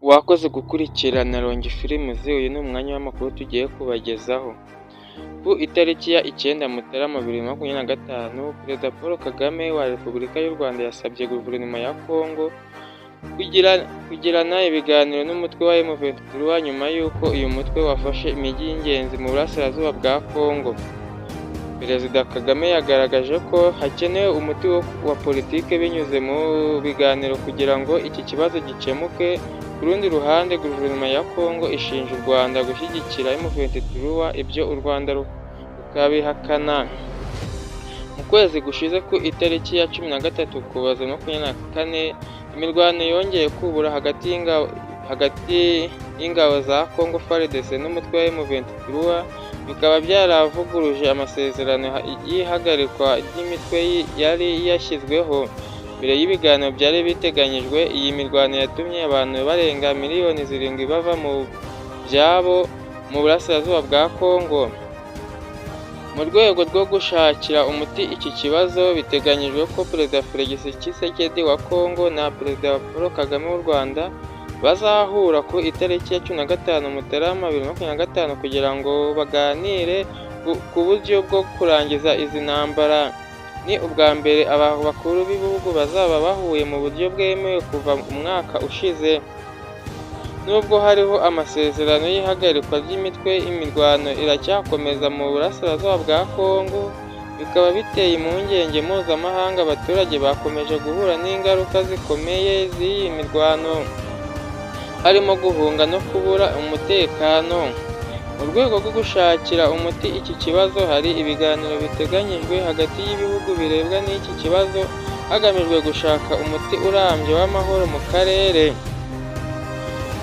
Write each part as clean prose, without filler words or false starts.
Wakoze gukurikirana Rongi Films, uyu ni umwanya w'amakuru tugiye kubagezaho. Ku itariki ya 9 Mutarama 2025, Perezida Paul Kagame wa Repubulika y'u Rwanda yasabye Guverinoma ya Congo kugirana ibiganiro n'umutwe wa M23 nyuma y'uko uyu mutwe wafashe imijyi y'ingenzi mu burasirazuba bwa Congo. Perezida Kagame yagaragaje ko hakenewe umuti wa politiki binyuze mu biganiro kugira ngo iki kibazo gikemuke. Ku rundi ruhande, Guverinoma ya Congo ishinja u Rwanda gushyigikira M23, ibyo u Rwanda rukabihakana. Mu kwezi gushize ku itariki ya 13 Ukuboza 24, imirwano yongeye kubura hagati y'ingabo za Congo FARDC n'umutwe wa M23, bikaba byaravuguruje amasezerano y'ihagarikwa ry'imitwe yari yashyizweho mbere y'ibiganiro byari biteganyijwe. Iyi mirwano yatumye abantu barenga miliyoni 7 bava mu byabo mu burasirazuba bwa Congo. Mu rwego rwo gushakira umuti iki kibazo, biteganyijwe ko Perezida Felix Tshisekedi wa Congo na Perezida Paul Kagame w'u Rwanda bazahura ku itariki ya 15 Mutarama 2025 kugira ngo baganire ku buryo bwo kurangiza izi ntambara. Ni ubwa mbere aba bakuru b'ibihugu bazaba bahuye mu buryo bwemewe kuva umwaka ushize. Nubwo hariho amasezerano y'ihagarikwa ry'imitwe, imirwano iracyakomeza mu burasirazuba bwa Congo, bikaba biteye impungenge mpuzamahanga. Abaturage bakomeje guhura n'ingaruka zikomeye z'iyi mirwano, harimo guhunga no kubura umutekano. Mu rwego rwo gushakira umuti iki kibazo, hari ibiganiro biteganyijwe hagati y'ibihugu birebwa n'iki kibazo, hagamijwe gushaka umuti urambye w'amahoro mu karere.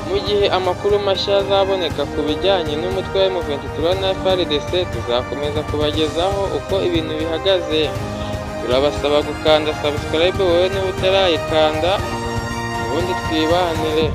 Mu gihe amakuru mashya azaboneka ku bijyanye n'umutwe wa M23 na FARDC, tuzakomeza kubagezaho uko ibintu bihagaze. Turabasaba gukanda subscribe wowe niba utarayikanda, ubundi twibanire.